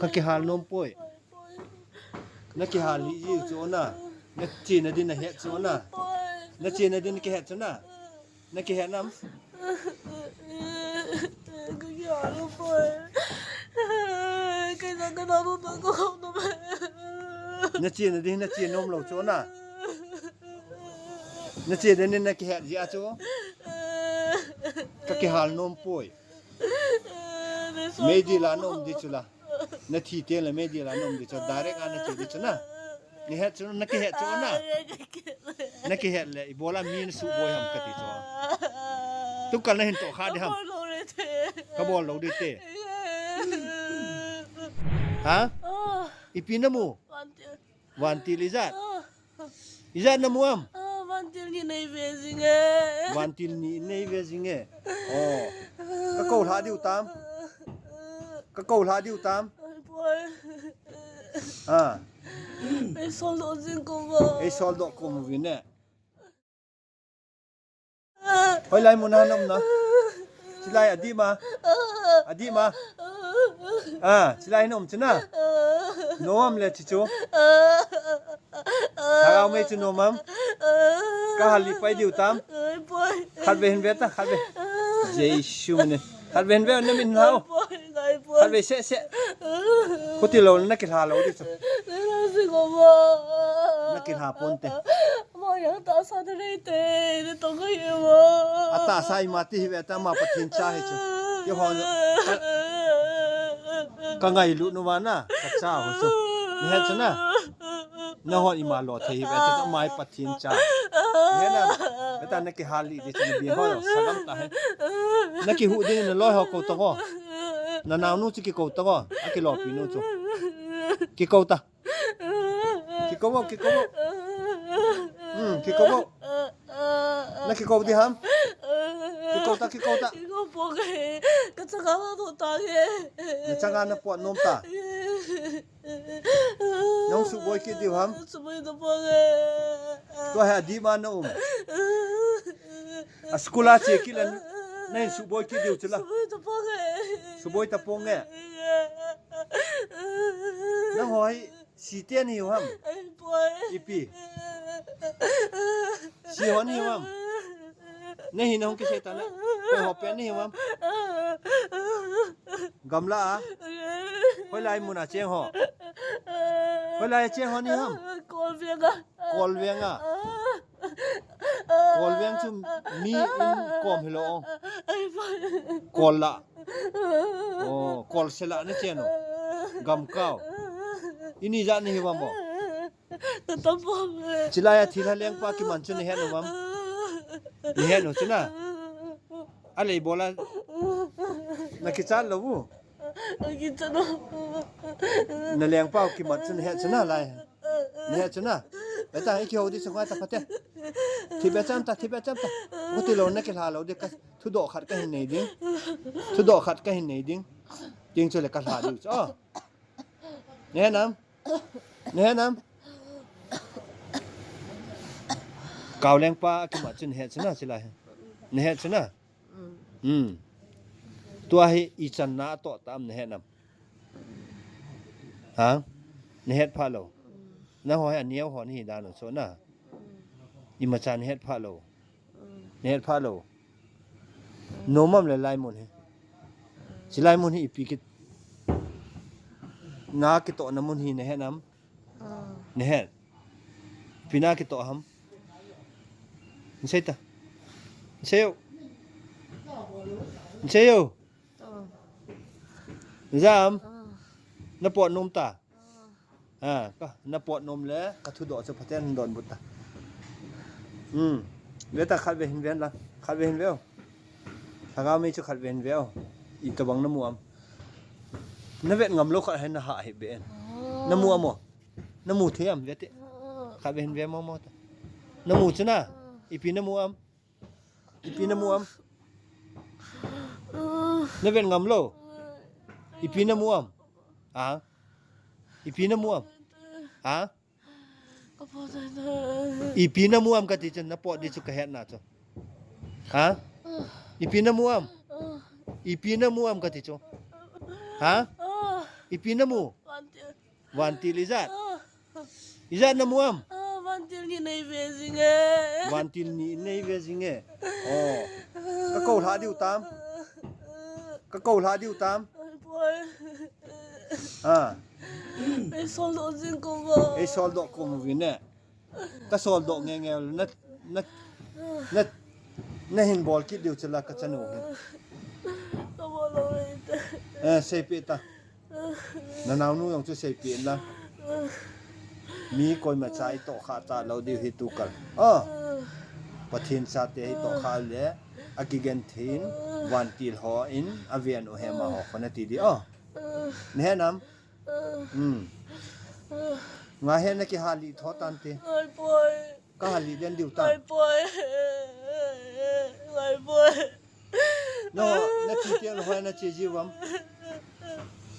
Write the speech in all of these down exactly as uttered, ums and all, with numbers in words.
Ka kihal nom poi. Na kihal hih ji chu na. Na chena din na het chu na. Na chena din na kihet chu na. Na kihet nam? Na chena din na che nom lou chu na. Na chena din na kihet ji a chu. Ka kihal nom poi. Meidil a na um di chu la. Na thi teng le meidil a na um di chu. Direct a na che di chu na. Na het chu, na kihet chu na. Na kihet le, ibola mi na suboi ham kati chu. Tukal na hin toh kha di ham. Ka bol lou di te. Ha? Ipi na mu? Vantil ijat? Ijat na mu am? Vantil ni nei ve jing e. Vantil ni nei ve jing e. Oh. Ka kou lha diu tam? Ka kou lha diu tam? Ei sol doh jing ko mo. Ei sol doh ko mo vin e. Hoilai mun a na um na? Chilai a di ma? A di ma? Ah, chilai na um chu na? Nom am le chi chu? Thagau mei chu nom am? Ka hal li pai diu tam? Khat ve hin ve ta, khat ve. Jesu ne. Khat ve hin ve na min hau. Khat ve se se. Khuti lou na kilha lou di chu. Na kilha pon te. Atahsa ima ti hi ve ta ma Pathen cha hi chu. Keiho ka ngailut nu va na ka cha ho chu. Ni he chu na. Nahon ima lo thei hi ve ta mai Pathen cha. Ni he na. Beta na kihal li di chu na bi ho lo sagam ta he. Na kihu ding na loi ho kou ta ko. Na naonu chu kikou ta ko. A kilopi nu chu. Kikou ta. Kikou vo, kikou vo. Hmm, kikou vo. Na kikou di ham? Kikou ta, kikou ta. Ka changa na pot nom ta. Nong suboi kit diu ham? Tua hi a di ma na um. A school a che kit le na hin suboi kit diu chu la. Suboi ta pong e. Nang ho hi si te ni ham? Ipi. Si ho ni ham? Na hi na hung kisei ta na. Koi ho pe ni ham? Gamla a. Hoilai mun a cheng ho? Hoilai a cheng ho ni ham? Kolveng a. Kolveng a. Kolveng chu mi in kom hi lo. Kol la. Oh, kol se la na cheng o. Gam kau. Ini ja ni hi va mo. Chilai a thilha lengpa kiman chu ni he no mam. Ni he no chu na. A lei bola. Na kichat lo bu. Na lengpa kiman chu ni he chu na lai. Ni he chu na. Beta, iki ho di chu ngai ta pate. Thi be cham ta, thi be cham ta. Ko ti lo na kilha lo di ka. Thudoh khat ka hin nei ding. Thudoh khat ka hin nei ding. Ting chu le ka lha diu chu. Oh. Ni he nam? Ni he nam? Kau lengpa kimat chu ni he chu na chilai. Ni he chu na. Hmm. Tua hi ichan na toh tam ni he nam? Ha? Ni het pha lo. Na ho hi aneo ho ni dan chu na. Imacha ni het pha lo. Ni het pha lo. Nom am le lai mun hi. Chilai mun hi ipi kit. Na kitoh na mun hi ni he nam? Ni het. Ipi na kitoh ham? Ni sei ta. Ni sei o. Ni sei o. Jam. Na pot nom ta. Ha, ka, na pot nom le, ka thudoh chu Pathen in donbut ta. Hmm. Ve ta khat ve hin ven la. Khat ve hin ve o. Lhagao mei chu khat ve hin ve o. Itobang na mu am? Na vet ngam lo khat hin na ha hi be en. Na mu am o? Na mu thei am ve te. Khat ve hin ve mo mo ta. Na mu chu na. Ipi na mu am? Ipi na mu am? Na vet ngam lo. Ipi na mu am? Ha? Ipi na mu am? Ha? Ipi na mu am kati chu na pot di chu ka het na chu. Ha? Ipi na mu am? Ipi na mu am kati chu. Ha? Ipi namu? Vantil. Vantil ijat? Ah. Ijat namu am? Ah, vantil ni neive jinge. Vantil ni neive jinge. Oh. Kakou lha diu tam? Kakou lha diu tam? Ai, poi. Ah. Ei soldoh jing kou va. Ei soldoh kou vin e. Kasoldoh nge nge na, na, na, nahin bol kit diu chula kachanu hin. Kabol lou le te. Eh, seipeh ta. Nanaonu jong chu seipeh in lang. Mi koima cha itoh kha talou diu hi tukal. Oh. Pathen chate hi toh kha le. Akigen thin. Vantil ho in. Aven u hema ho khona ti di. Oh. Nahe nam? Hmm. Nga he nakihal lih tho tante. Ngai poi. Kahal lih den diu ta. Ngai poi. Ngai poi. No, nathi teng le hoi nache jiu ham?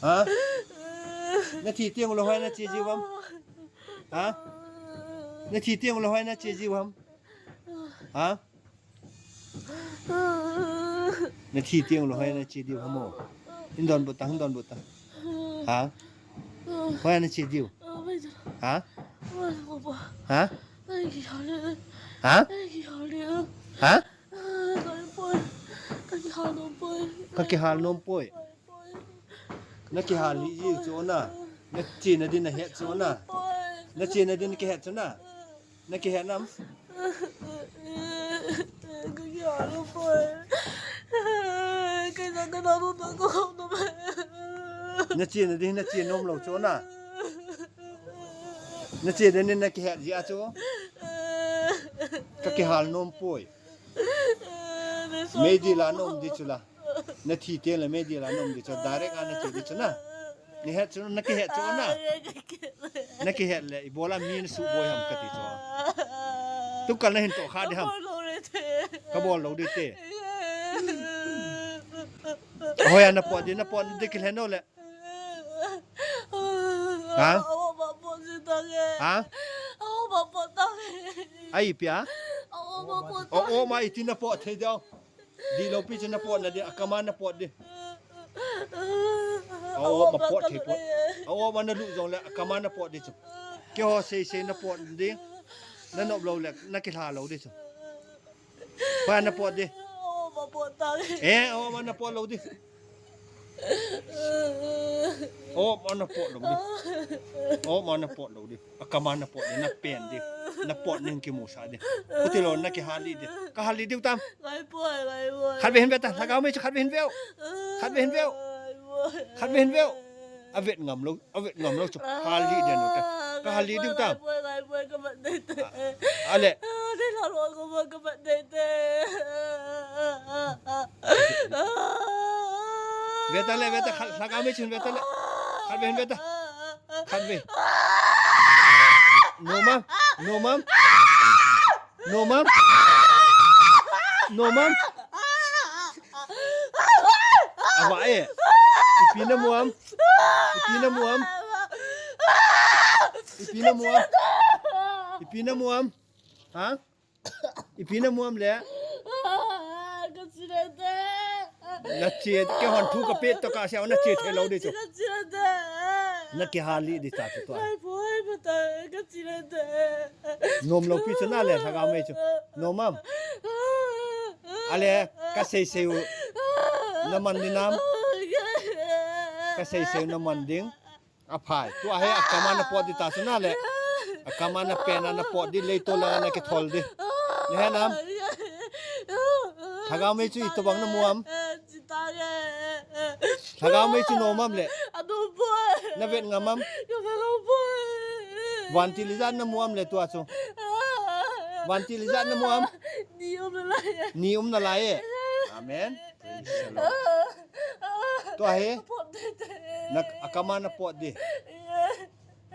Ha? Nathi teng le hoi nache jiu ham? Ha? Nathi teng le hoi nache jiu ham? Ha? Nathi teng le hoi nache diu ham o? Hin donbut ta, hin donbut ta. Ha? Hoi nache diu? Ha? Ha? Ha? Ha? Kakihal nom poi. Nakihal lih jiu chu na. Nachena din nahet chu na. Nachena din kihet chu na. Nakihet nam? Kakihal nom poi. Kaisa kana nom na ko nom. Nachena din nache nom lou chu na. Nachena din nakihet jia chu. Kakihal nom poi. Meidil a na um di chu la. Nathi teng le meidil a na um di chu. Direct a nache di chu na. Nahet chu, nakihet chu na. Nakihet le, ibola mi nasuh boi ham kati chu. Tukal nahin toh kha di ham? Kabol lou le te. Kabol lou di te. Hoi a napot di, napot di kilhen lou le. Ha? Ha? Ai pia? O, o, ma iti napot thei diu. Dihlou pi chu napot na di, akama napot di. O, o, mapot thei pot. O, o, ma nalu jong le, akama napot di chu. Keiho seisei napot di. Nanop lou le, nakilha lou di chu. Pa napot di. O, mapot ta. Eh, o, ma napot lou di. O, ma napot lou di. O, ma napot lou di. Akama napot di, napen di. Napot ning kimusah di. Khuti lou nakihal lih di. Kahal lih diu tam? Ngai poi, ngai poi. Khatvei hin ve ta, lhagao mei chu khatvei hin veu. Khatvei hin veu. Ngai poi. Khatvei hin veu. Avet ngam lou, avet ngam lou chu. Hal lih den lou te. Kahal lih diu tam? Ngai poi, ngai poi, kamat dei te. A, ale. Dei la lo ko mo kamat dei te. Ve ta le, ve ta, khat, lhagao mei chun ve ta le. Khatvei hin ve ta. Khatvei. Nom am, nom am. Nom am. Nom am. Ava e. Ipi namu am? Ipi namu am? Ipi namu am? Ipi namu am? Ha? Ipi namu am le? Ka chi le te. Nache, keihon thu kapeh toh kah a nache thei lou di chu. Ka chi le te. Nakihal lih di ta chu tua. Ai, boi, bata, ka chi le te. Nom lou pi chu na le, lhagao mei chu. Nom am? Ale, kaseisei u naman di nam? Kaseisei u naman ding. Aphai. Tua hi akama napot di ta chu na le. Akama napen a napot di, leitol langa nakithol di. Nahe nam? Lhagao mei chu itobang namu am? Lhagao mei chu nom am le? Navet ngam am? Vantil ijat namu am le tua chu? Vantil ijat namu am? Ni um nalai e. Ni um nalai e. Amen. Praise the Lord. Tua hi, na, akama napot di.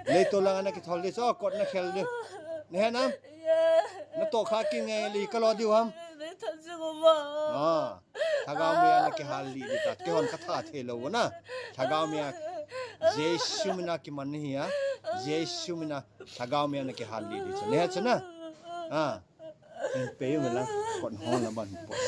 Leitol langa nakithol di, so kot nakhel di. Nahe nam? Natoh kha kit nge le kalo diu ham? Ah, lhagao mei a nakihal lih di ta. Keihon katha thei lou na. Lhagao mei a Jesu mina kiman nahi a. Jesu mina lhagao mei a nakihal lih di chu. Nahe chu na. Ah. Hin pe u lang, kot hong la ban pot.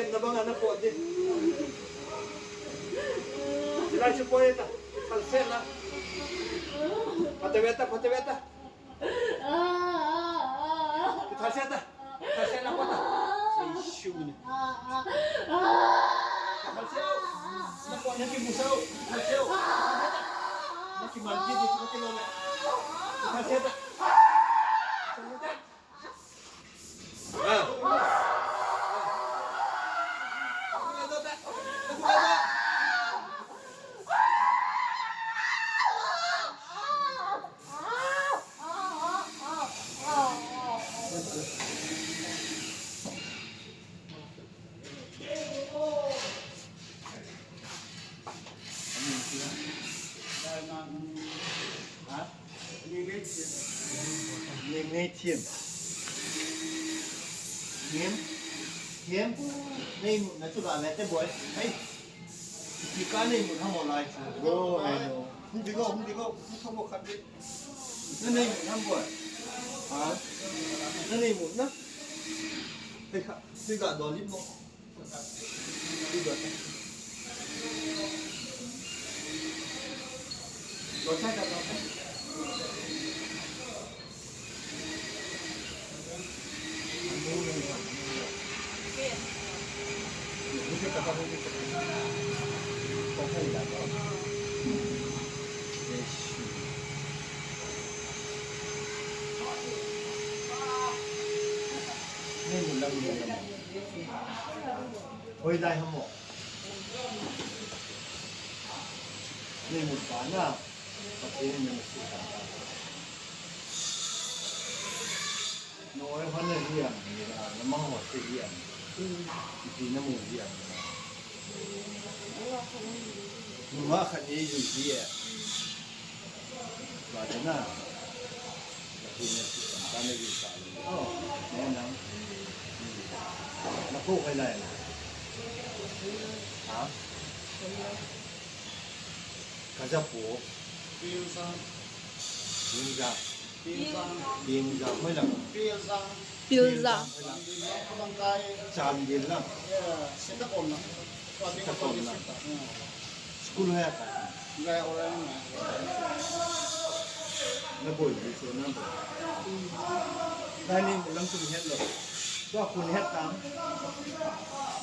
Na banga na po di. Sila si po ita. Thalse na. Pate beta, pate beta. Thalse ta. Thalse na po ta. Sishu ni. Thalse. Na po na ki musao. Thalse. Na ki malki di ko kilo na. Thalse ta. Ngai ngai thiam. Thiam. Thiam. Nei mu na chu la le te boy. Hei. Ki ka nei mu na mo lai chu. Go, hello. Hung di go, hung di go. Hung thong go khat di. Na nei mu na boy. Ha? Na nei mu na. Hei ka. Hei ka do lim mo. Hoilai ham mo? Nei mu pa na, Pathen in na su ta. Noi hon na hiam, ni la, na mang ho se hiam. Ipi na mu hiam. Numa khat ni ju hiam. Ba de na. Pathen in na su ta, na ju ta. Oh, ne na. Na ko kai lai. Ha? Ka ja po. Pilzang. Pilzang. Pilzang. Pilzang. Hoilang. Pilzang. Pilzang. Hoilang. Chandel lang. Sitakom lang. Sitakom lang. School hoiya ka? Na boi ji so na boi. Nani lang tu het lo. Tua kun het tam.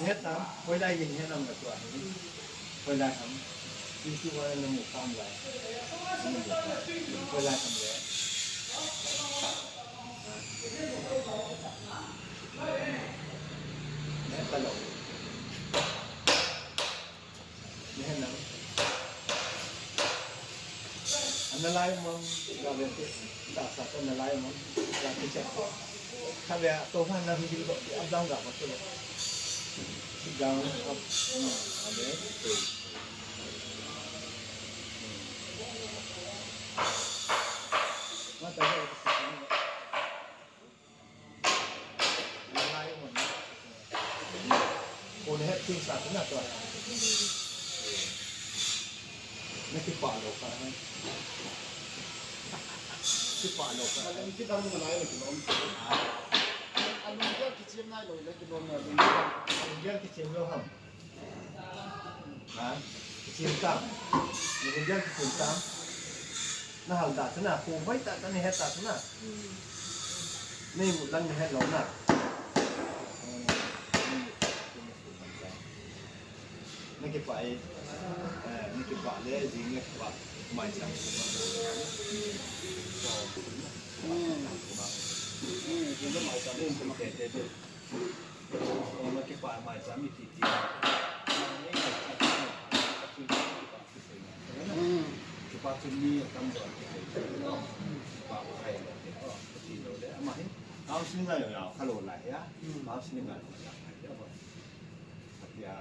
Het tam. Hoilai yin het lam ka tua. Hoilai ham. Isi wa na mu kam lai. Hoilai ham le. Ne ta lo. Ne na. Ana lai mo. Ka be te. Ta sa ta na lai mo. Ka te cha. Khatvei a tohna hi ding toh, up down ga ma tu le. Sit down, up, mm, a le, eh. Mm. Ma ta ga, na lai mo na. Ko ne het ting sa na to. Na kipah lou kha. Kipah lou kha. Alung kidang nalai le kilom. Alung gel kichem nai lou le kilom na alung. Alung gel kichem lou ham. Ha? Kichem tam. Alung gel kichem tam. Na hal ta na, ko vai ta ta ne het ta na. Nei mu lang ne het lou na. Na kipah e, eh, na kipah le, jing na kipah, maicham. Hmm. Hmm, jing le maicham. Oh, na kipah, maicham, iti, iti. Hmm. Kipah chun mi atam doh. Kipah ko khai le, oh, iti lo le, ama hi. Counseling a jong jao kha lou lai a. Hmm. Counseling a jong jao kha lou. Atia,